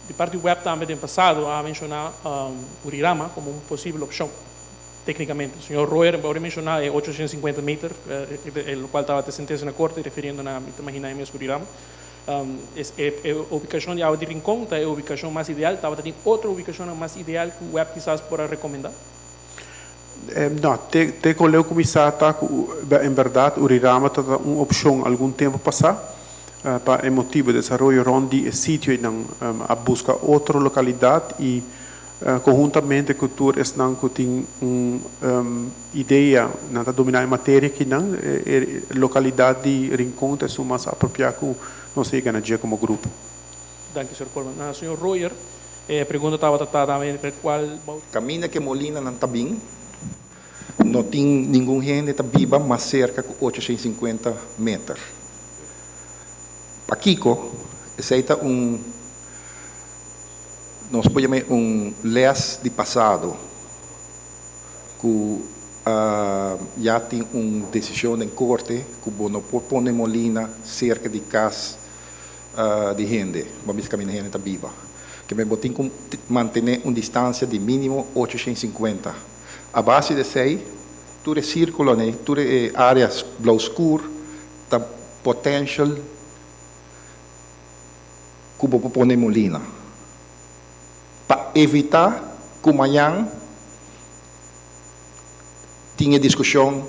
Di parti web tambe den pasado a menshoná Urirama komo un posibel opshon téknikamente. Señor Royer a menshoná e 850 meter, lokual tabata sentensia na korte refiriendo na, mi ta imaginá, e mes Urirama. E ubikashon di awa di Rincon ta e ubikashon mas ideal? Tabatin otro ubikashon mas ideal ku web kisas por a rekomendá? No, te ku leu kuminsá ta ku en berdat Urirama ta un opshon algun tempu pasá. Pa e motibu desaroyo rònt di e sitio einan a buska otro lokalidat i konhuntamente ku tur esnan ku tin un idea, nan ta dominá e materia akinan, e lokalidat di Rincon ta esun mas apropiá ku nos a yega na dje komo grupo. Danki, señor Koolman. Na señor Royer, e pregunta tabata ta tambe kual. Kaminda ku e molinanan ta bin, no tin ningun hende ta biba mas serka ku 850 meter. Pakiko, esei ta un, nos por yama un les di pasado, ku ya tin un desishon den korte ku bo no por pone molina serka di kas di hende, bo bisa kaminda hende ta biba. Ke men bo tin ku mantené un distansia di mínimo 850. A base di esei, tur e sírkulonan, tur e área blou skur ta potential ku bo por pone molina. Pa evitá ku mañan tin e diskushon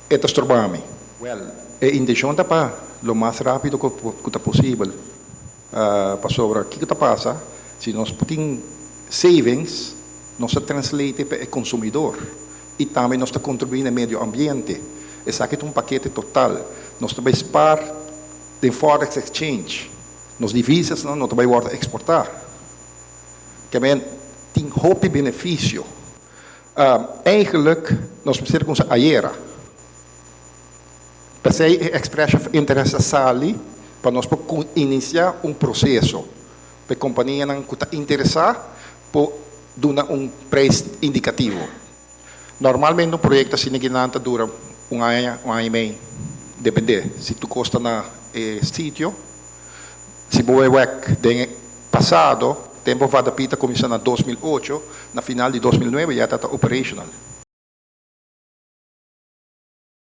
e ta stroba mi. Wèl, e intenshon ta pa lo mas rápido ku ta posibel. Pasobra kiko ta pasa si nos tin savings, nos ta translate pa e konsumidor i tambe nos ta kontribuí na e medio ambiente. Esaki ta un pakete total. Nos ta bai spar den forex exchange. Nos divisasnan no ta bai wòrdu eksportá. Ke men tin hopi benefisio. Eigenlijk nos mester kuminsá ayera. P'esei e expression of interest a sali pa nos por inisiá un proseso pa e kompanianan ku ta interesá por duna un preis indikativo. Normalmente un proyekto asina kinan ta dura un aña, un aña i mei, dependé si tur kos ta na e sitio. Si bo bai wèk den e pasado, tempu Wadapita kuminsá na 2008, na final di 2009 ya ta ta operational.